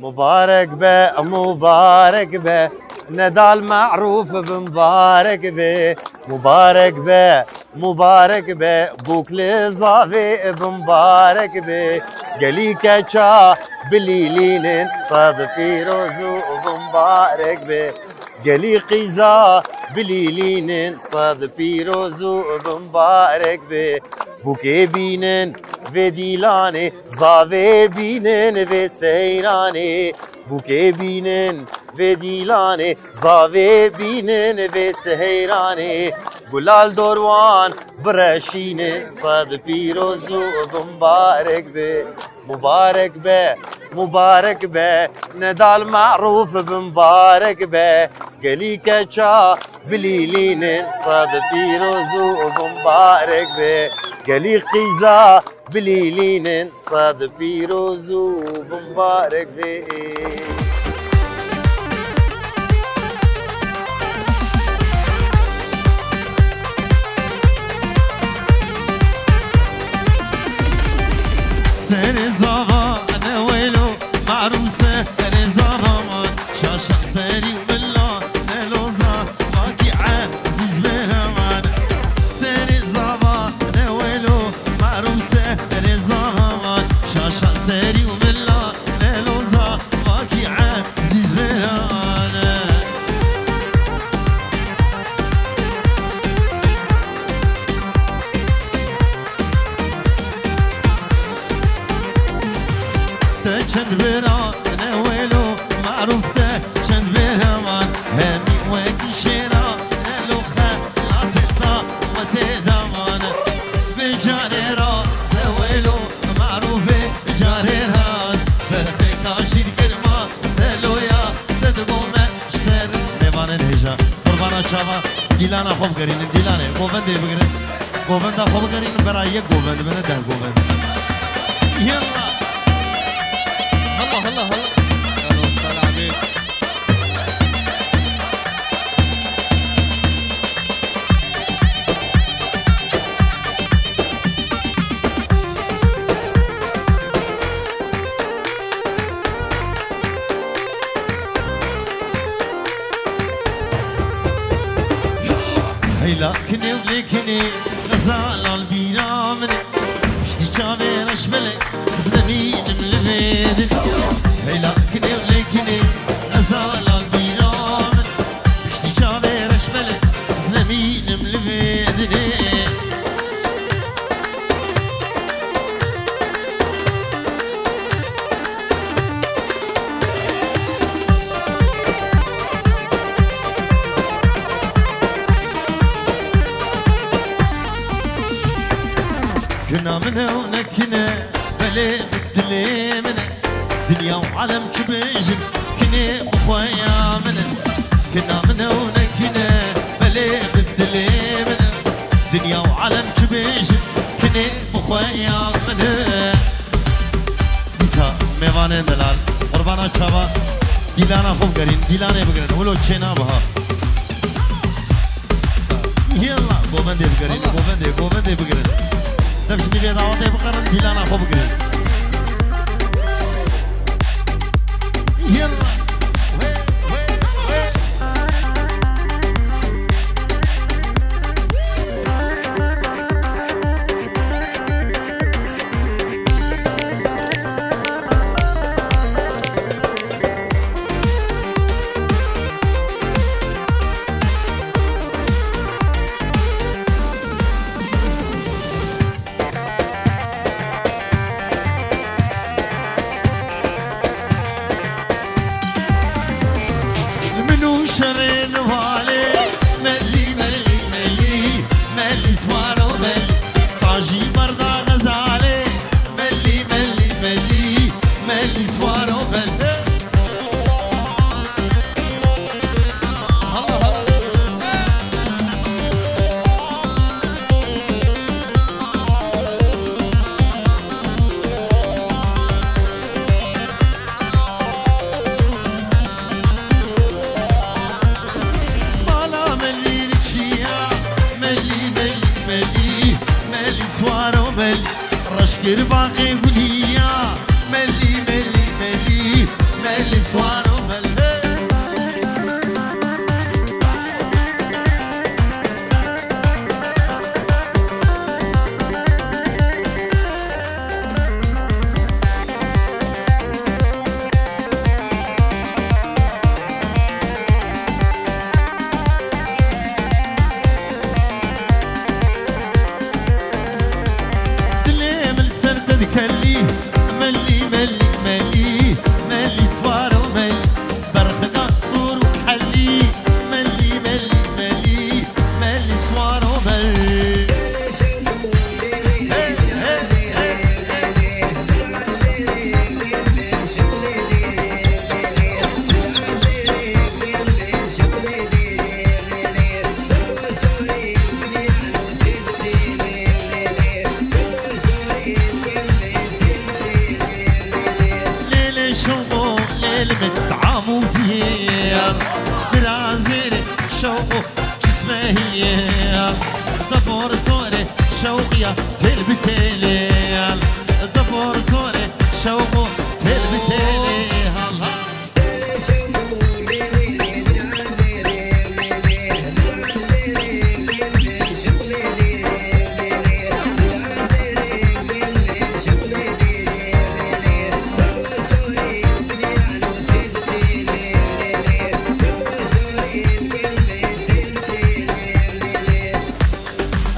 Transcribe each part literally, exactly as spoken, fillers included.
Mubarek be, mubarek be, nedal merûf bimbarek be. Mubarek be, mubarek be, bûk li zavê bimbarek be. Gelî keça bilîlînin, sed pîroz û bimbarek be. Gelî qîza bilîlînin, sed pîroz û bimbarek be. Bûkê bînin vê dîlanê, zavê bînin vê seyranê. Bûkê bînin vê dîlanê, zavê bînin vê seyranê. Gulal dorwan bireşînin, sed pîroz û bimbarek be. Mubarek be, mubarek be, nedal merûf bimbarek be. Gelî keça bilîlînin, sed pîroz û bimbarek be. Gelî qîza bilîlînin, sed pîroz û bimbarek be. Serê zava ne wêlo, marû serê zava man, şaşa serî û mila ne loza, vakî ezîz bêheman. Serê zava ne wêlo, marû serê zava man, şaşa serî û mila ne loza, vakî ezîz bêheman. Te çend bêra ne wêlo, marûf te çend bêra man, hemî wekî şêra ne loxe, latê ta xwe tê daman. Vê carê rast e wêlo, marûfê carê rast, berxê kaşîr girma, seloya te dibo me ji te re. Mêvanên hêja, qurbana çava dîlana xwe bigerînin, dîlanê, govendê bigirin. Govenda xwe bigerînin, bera yek govend bine deh govend. Yalla. Allah, Allah, Allah. Elo, selamê. Heyla kinê û lê kinê, xezala li bîra min e. Piştî çavê reş belê, ez nemînim li vê dinê. Heyla kinê û lê kinê, xezala li bîra min e. Piştî çavê reş belê, ez nemînim li vê dinê. Kina min ew nekine, belê bi dilê min e. Dinya û alem çi bêjin, kinê bi xweya min e. Kina min ew nekine, belê bi dilê min e. Dinya û alem çi bêjin, kinê bi xweya min e. Dîsa mêvanên delal, qurbana çava dîlana xwe bigerîn, dîlanê bigirin, wilo çê nabe ha. Yalla, govendê bigerîn, Allah. Govendê, govendê bigirin. Dev ji nîvê dawetê biqerin, dîlana xwe bigirin. Yalla. Wê, wê, wê. Min û şerê nivalê, melî, melî, melî, melî swaro melî, tajî berda xezalê, melî, melî, melî, melî swaro melî. Mala melî li çiya, melî, melî, melî, melî swaro melî, reş kir baxê gulî ya, melî, melî, melî, Melî swar û melî. Dilê min li ser te dikelî, melî, melî, melî, melî swar û melî, berxika sor û helî, melî, melî, melî, melî swar û melî. Hey, hey, hey, hey. Lêlê şewqo lêl min tamû diye. Dirazêrê şewqo çismehiyê. Defor sorê şewqiya têl bi têlê. Defor sorê şewqo têl bi têlê. Allah.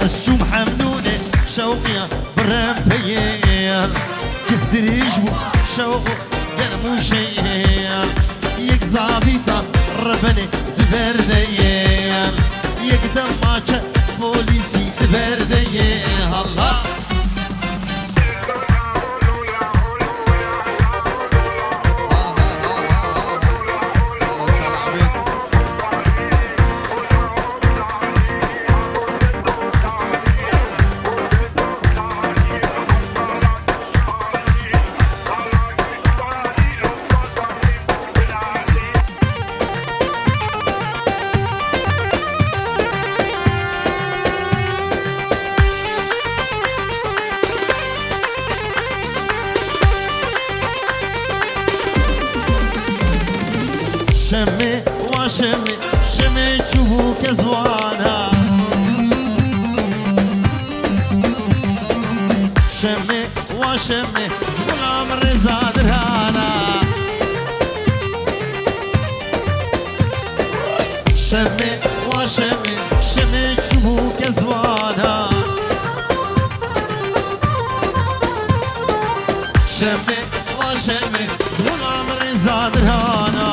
Ez çûm hemnûnê şewqiya birem peyê. Cih dirêj bû şewq û germ û jeyê. Yek zabîta rebenê di ber de ye. Yek demaçe polîsî di ber de ye. Allah. Şemê, wa şemê, şemê çûbû kezwana. Şemê, wa şemê, zilam rêza dirana. Şemê, wa şemê, şemê çûbû kezwana. Şemê, wa şemê, zilam rêza dirana.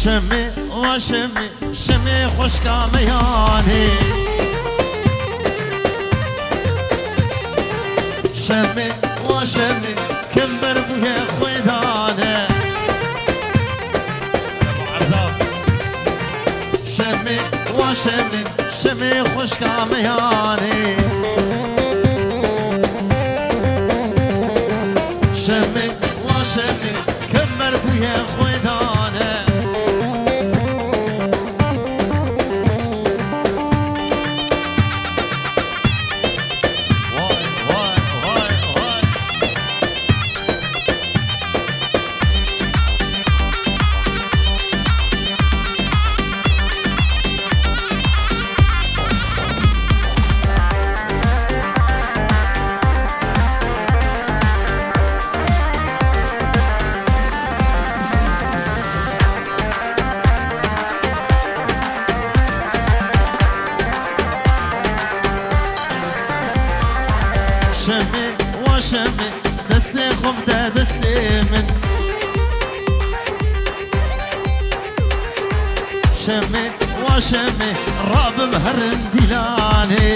Şemê, wa şemê, şemê xweşka meyanê. Şemê, wa şemê, kember bûye xwêdane. Şemê, wa şemê, şemê xweşka meyanê. Şemê, wa şemê, kemer bûye xwêdane. Vay, vay, vay, vay. Şemê, wa şemê, destê xwe bide destê min. Şemê, wa şemê, rabim herin dîlanê.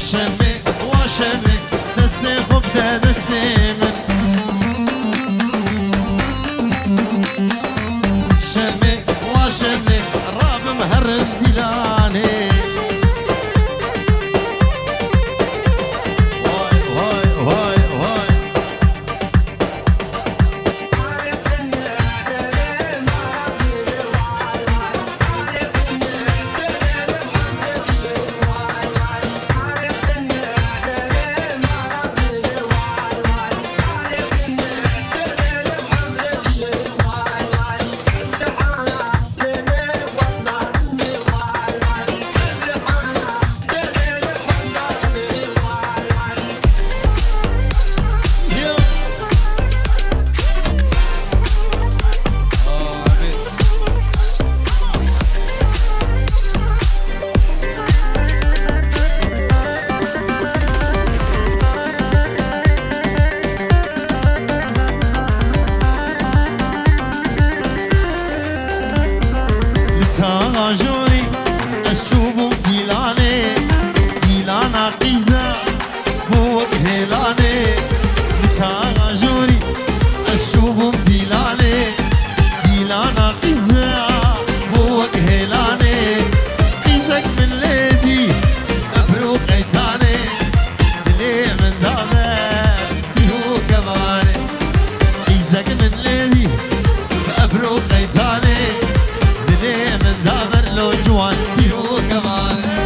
Şemê, wa şemê, destê xwe bide destê min. Taxa jorî ez çûbûm dîlanê, dîlana qîza bû wek hêlanê. Li taxa jorî ez çûbûm dîlanê, dîlana qîza bû wek hêlanê. Qîzek min lê dî, ebro qeytanê, dilê min da ver tîr û kemanê. Qîzek min lê dî, ebro qeytanê, dilê min da ver lo ciwan tîr û kemanê.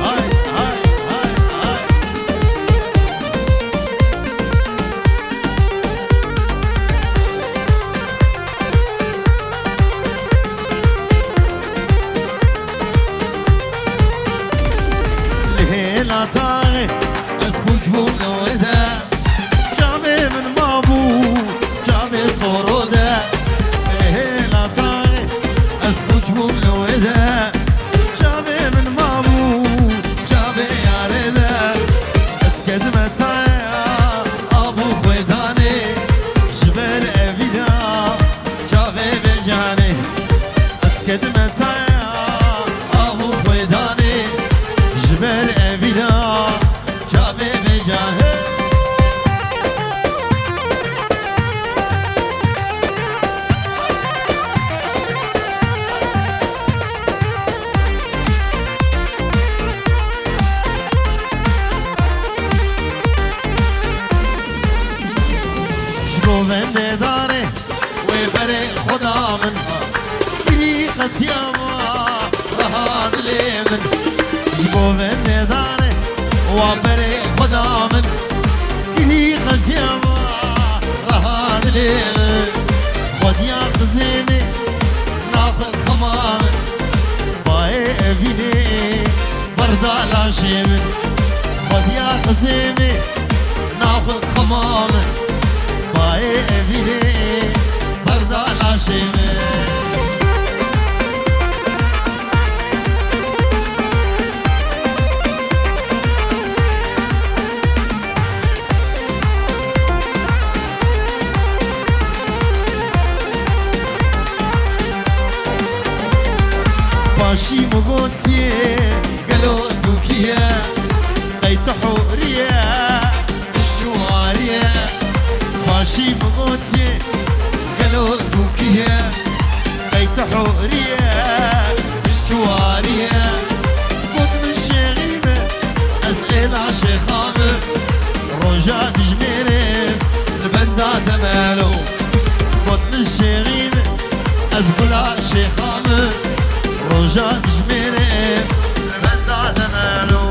Hay, hay, hay, hay. Li hêla taxê ez pûç bûm li wê de. Çavê min mabû çavê soro de. Li hêla taxê ez pûç bûm li wê de. Çavê min mabû çavê yarê de. Ez kedime taya abû xwêdanê, ji ber evîna çavê vê canê. Ez kedime taya abû xwêdanê, ji ber evîna çavê vê canê. Ji govendê darê wê berê xweda min, girî qetiya ma reha dilê min. Ji govendê darê wa berê xweda min, girî qetiya ma reha dilê min. Xwediya qizê min naxwe xema min, bayê evînê berda laşê min. Xwediya qizê min naxwe xema min, bayê evînê berda laşê min. Paşî min gotiye, gelo tu kî ye? Qey tu hûrî ye, tu ji çi warî ye? Paşî min gotiye, gelo tu kî ye? Qey tu hûrî ye, tu ji çi warî ye? Got min şêxî me, ez êla şêxa me, roja dijmêrê li benda demelo. Got min şêxî me, ez gula şêxa me, roja dijmêrê li benda demelo.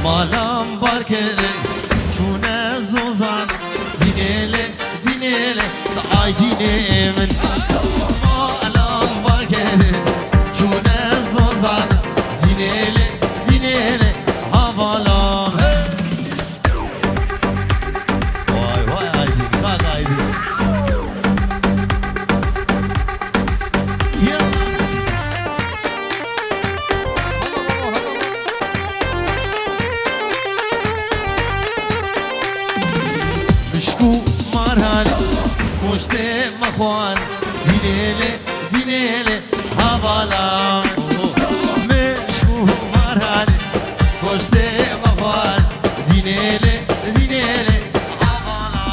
Malam bar kirin, çûne zozan, dînê lê, dînê lê, di ay dînê min. Malam bar kirin, çûne zozan, dînê lê, dînê lê, havalam. Hey! Vay vay Aydin, kalk Aydin. Ya. Mişk û maran, goştê me xwar, dînê lê, dînê lê, hevala. Mişk û maran, goştê me xwar, dînê lê, dînê lê, hevala.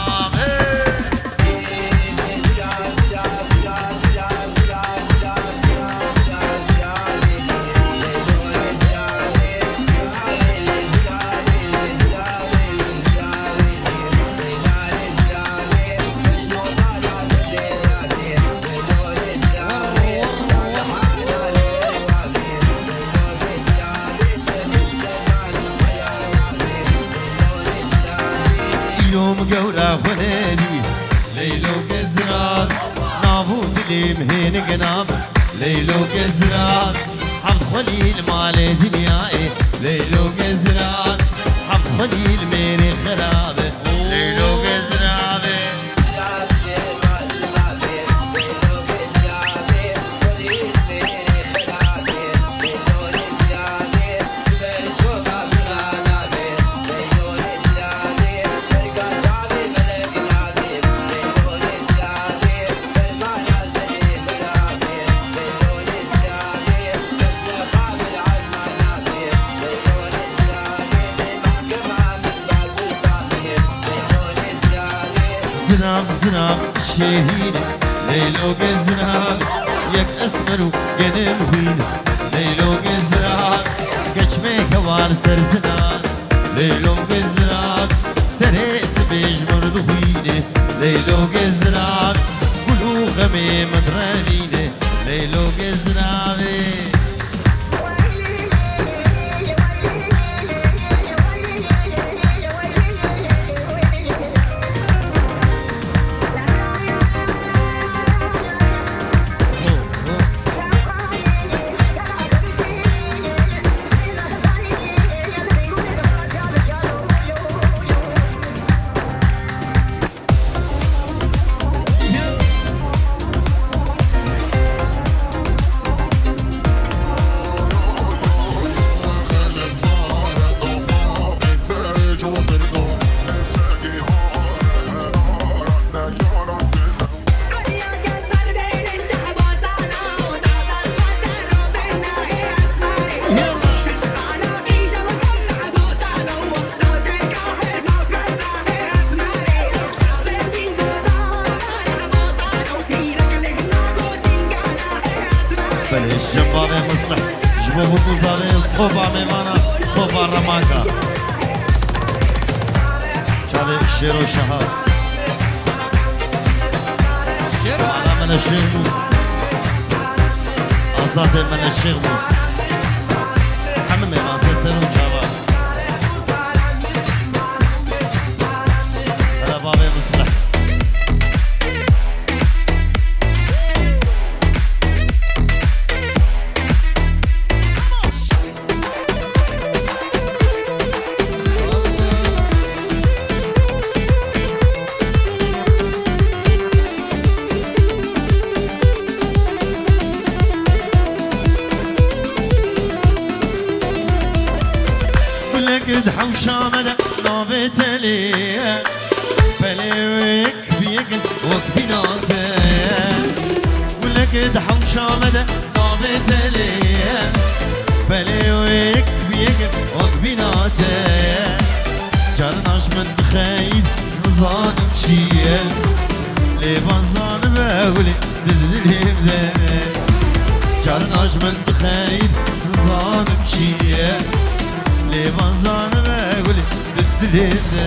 Îlom gewra xwe nedî, Leylo Gezran, nav û dilê min hênik nav, Leylo Gezran, hevd xwelî li malê dinyayê, Leylo Gezran, hevd xwelî li mêrê xerabe, Leylo Gezran. Zirav, zirav, şehîne, Leylo Gezran, yek esmer û genim xwîne, Leylo Gezran, geçmê kewal ser zinan, Leylo Gezran, serê sibê ji mir dixwîne, Leylo Gezran, gul û xemê min revîne, Leylo Gezranê. Belê, şem bavê Mislih. Ji bo bûk û zavê topa mêvana, topa remaka. Çavê Şêro Şeha. Şêro. Ala Mele Şêx Mûs. Azadê Mele Şêx Mûs. Hemî mêvan sesên û çava. Hele bavê Mislih. Gulek di hewşa me de navê telê ye. Belê wek biyegin wek bîna te ye. Gulek di hewşa me de navê telê ye. Belê wek biyegin wek bîna te ye. Carna ji min dixeyî, nizanim çi ye. Lê van zanibe gulê di dilê de. Carna ji min dixeyî, nizanim çi ye. Lê van zanibe gulê di dilê de.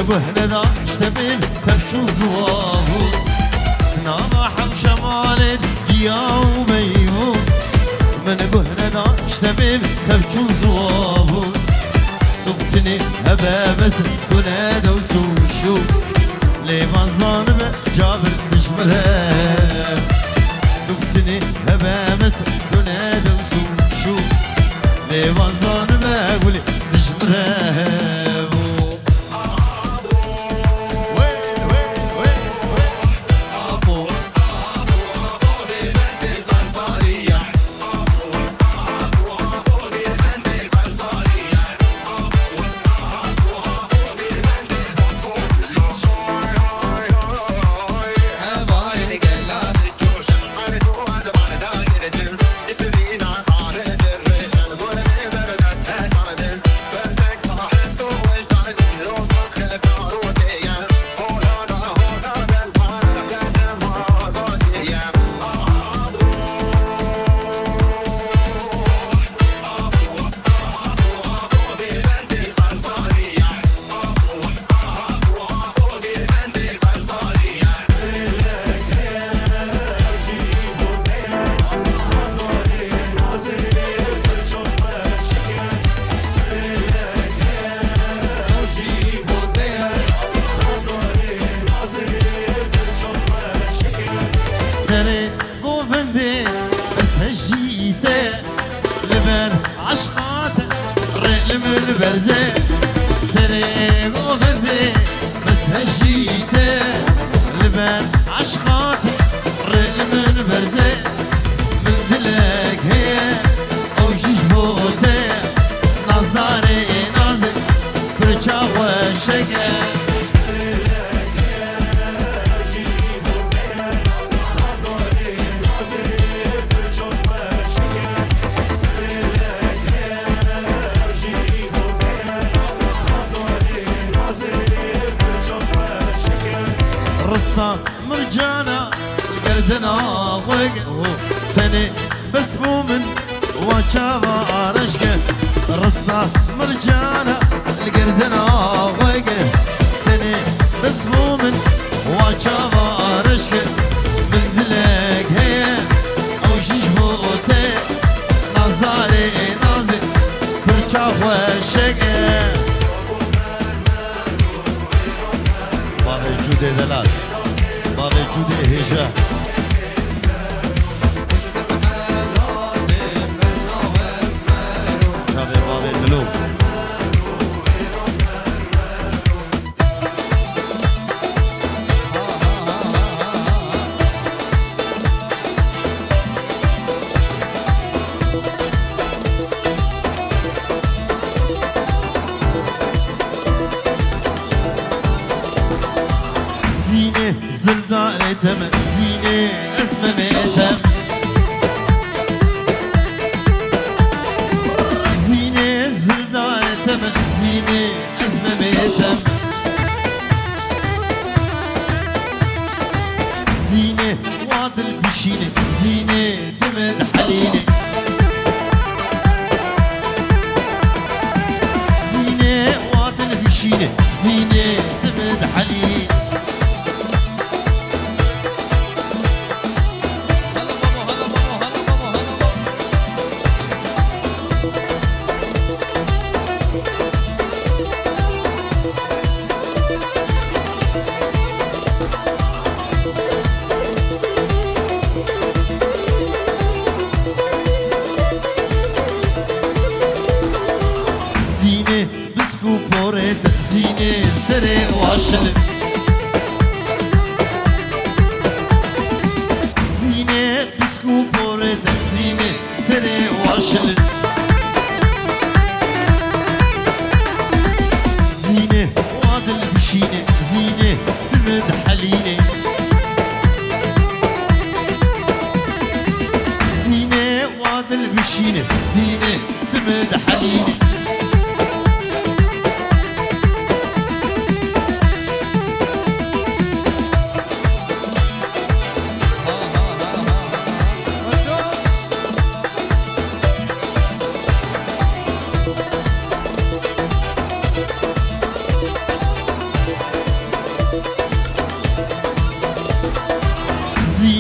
Guh neda işte bin tevçû zuwavu. Nava hemşemalê diya û meyvu. Min guh neda işte bin tevçû zuwavu. Tu tinî hebe bes tu ne dews û şû. Lê van zanibe cabir dijmire. Tu tinî hebe bes tu ne dews û şû. Lê van zanibe gulê dijmire. Serê govindê ez hejî te li ber eşqa te rê li min berze. Serê govindê ez hejî te li ber eşqa te rê li min berze. Min dilek heye ew jî ji bo te, nazdarê nazê pirça xweşek e. Rista mircana li gerdina xwe ge, tenê bes bû min wa çava reş ke. Rista mircana li gerdina xwe ge, tenê bes bû min wa çava reş ke. Min dilek heye ew jî ji bo te, nazdarê nazê pirça xweşek e. Bavê Cûdê delal. Bavê Cûdê hêja. Çavê bavê Dilo. Zînê ez dildarê te me, Zînê ez memê te me. Zînê ez dildarê te me, Zînê ez memê te me. Zînê wa dil bişîne, Zînê tu min dihelîne. Zînê wa dil bişîne, Zînê tu min dihelîne. Zînê bisk û porê te, Zînê serê waşilin. Zînê bisk û porê te, Zînê serê waşilin. Zînê wa dil bişîne, Zînê tu min dihelîne. Zînê wa dil bişîne, Zînê tu min dihelîne.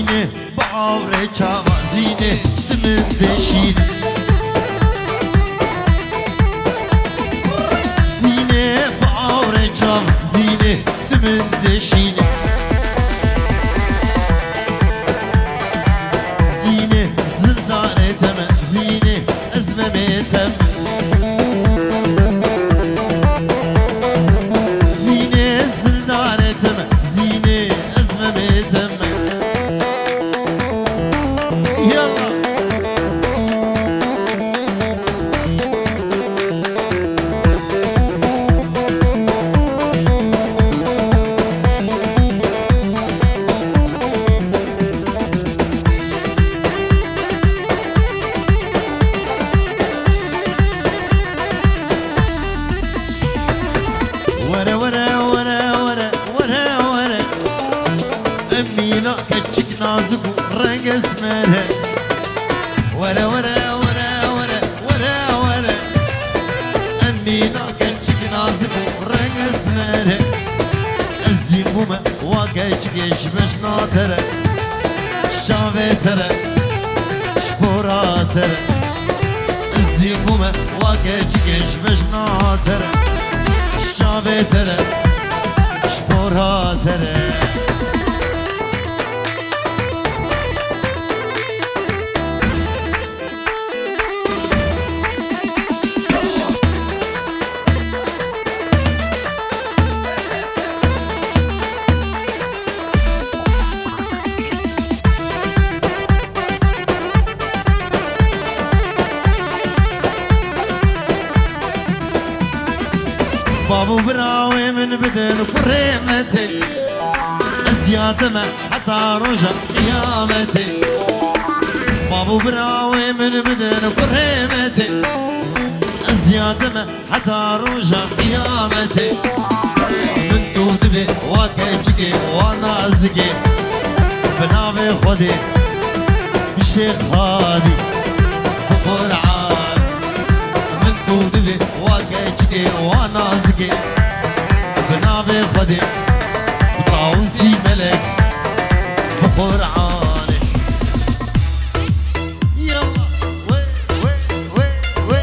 Bi awrê çava Zînê, tu min deşîn. Zînê, bi awrê çava Zînê, tu min deşîn. Zînê, zildarê te me, Zînê, ez memê te me. Zînê, zildarê te me, Zînê, ez memê te me. Yalla. Were, were, were, were, were, were. Emîna keçik nazik û reng esmer e. Were, were, were, were, were, were. Emîna keçik nazik û reng esmer e. Ez dîn bûme wa keçikê ji bejna te re, ji çavê te re, ji pora te re. Ez dîn bûme wa keçikê ji bejna te re, ji çavê te re, ji pora te re. Bav û birawê min bidin kurê me tê. Ez ya te me heta roja qiyametê. Bav û birawê min bidin kurê me tê. Ez ya te me heta roja qiyametê. Min tu divê wa keçikê, wa nazikê. Bi navê Xwedê, bi Şêx Hadî, bi Qur'an. Min tu divê wa keçikê, wa nazikê. Bi navê Xwedê, bi Tawusî Melek, bi Qur'anê. Yalla, wê, wê, wê, wê.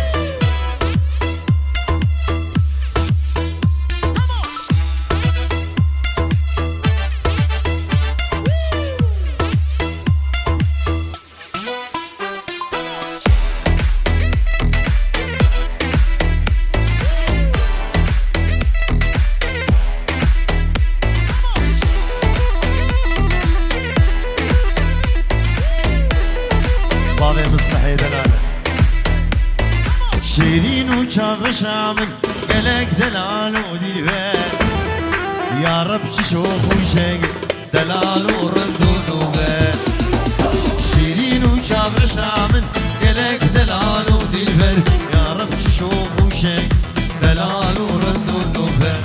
Bavê Mistehê delal e. Şêrîn û çavreşa min, gelek delal û dîlber. Ya Reb çi şox û şeng, delal û rind û nûver. Şîrîn û çavreşa min, gelek delal û dîlber. Ya Reb çi şox û şeng, delal û rind û nûver.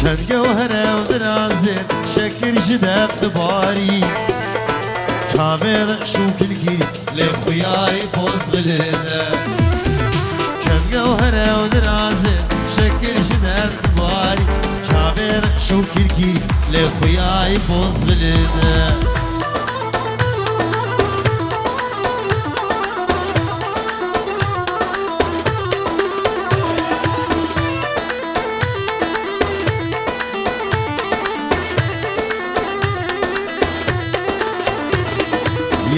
Çend gewhere ew dirazê, şekir ji dev dibarî. Çavê reş û kilkî, lê xuyarî pozbilinde. Çend gewhere ew dirazê, şekir ji dev dibarî. Çavê reş û kilkî, lê xuyarî pozbilinde.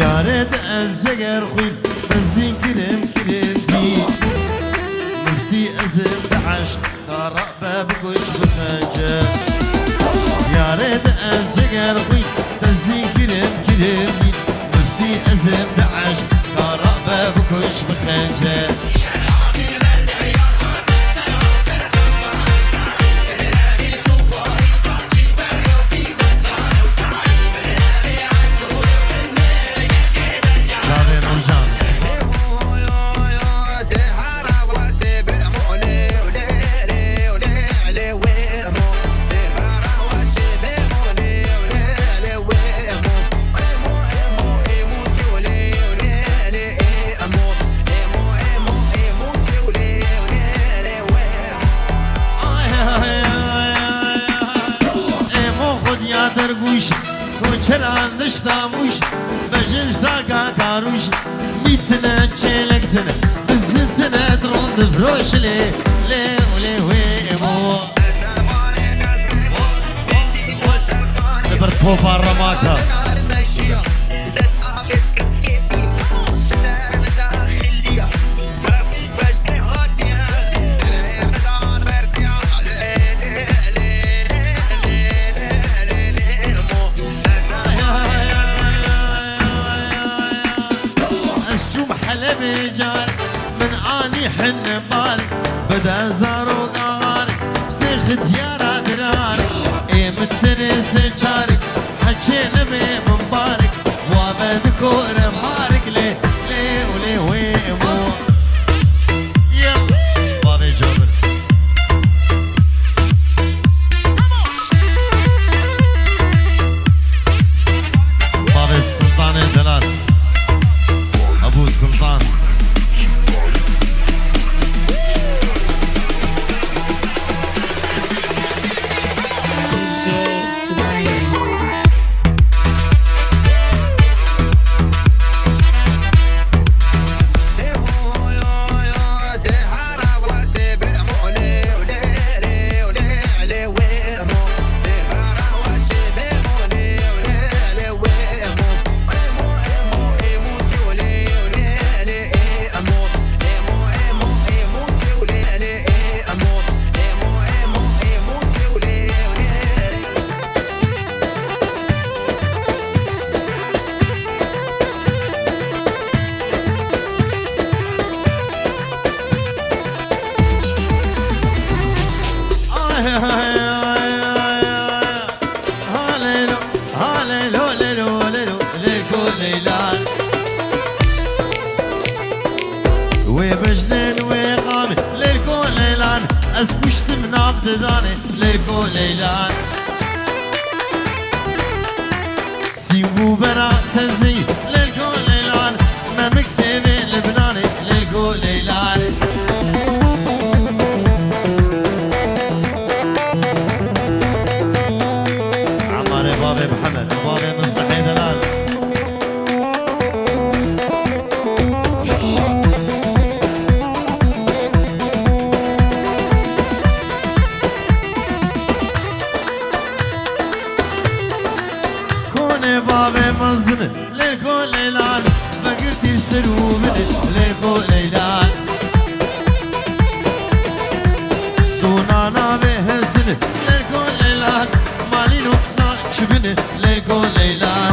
Yarê te ez ceger xwîn, ez dîn kirim kirim dî. Miftî ezim bi eşq, kara be bikuş bi xencer. Yarê te ez ceger xwîn, ez dîn kirim kirim dî. Miftî ezim bi eşq, kara be bikuş bi xencer. Çavê Nûrcan. Dergûş, koçeran dişta mûş, bejin ji darka karûş, mîtine çêlektin, bizitine dron difroş lê, lê û lê wê emo. Li ber topa remaka. Ez çûm Helebê car, min anî hin bar, bide zarok ağar, sê xityara dirar, ê min tenê sê çarik, heçê nimê min barik, wa me dikore marik lê, lê û lê wê emo. Yep. Bavê Cabir. Bavê Sultanê Delal. Ebu Sultan. Halelo, halelo, lelo, lelo, lêko Leyla. Wê bijnin, wê qamê, lêko Leylan. Ez kuştim nav didanê, lêko Leylan. Sî bû bera tezî, lêko Leylan. Memik sêvê li binanê, lêko Leylan. Emarê bavê Mihemed, bavê Mizdihê Delal. Konê bavê mezin, lêko Leylan, vegirtî ser û min, lêko Leylan. Stûna navê hezin, lêko Leylan, malîno naçibin, lêko Leylan.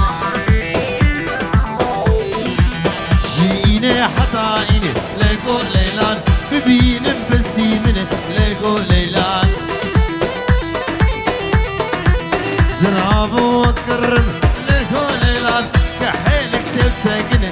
Ji înê heta înê, lêko Leylan, bibînim besîmin, lêko Leylan. Ziravo kirim, lêko Leylan, kehêlik tevsekine,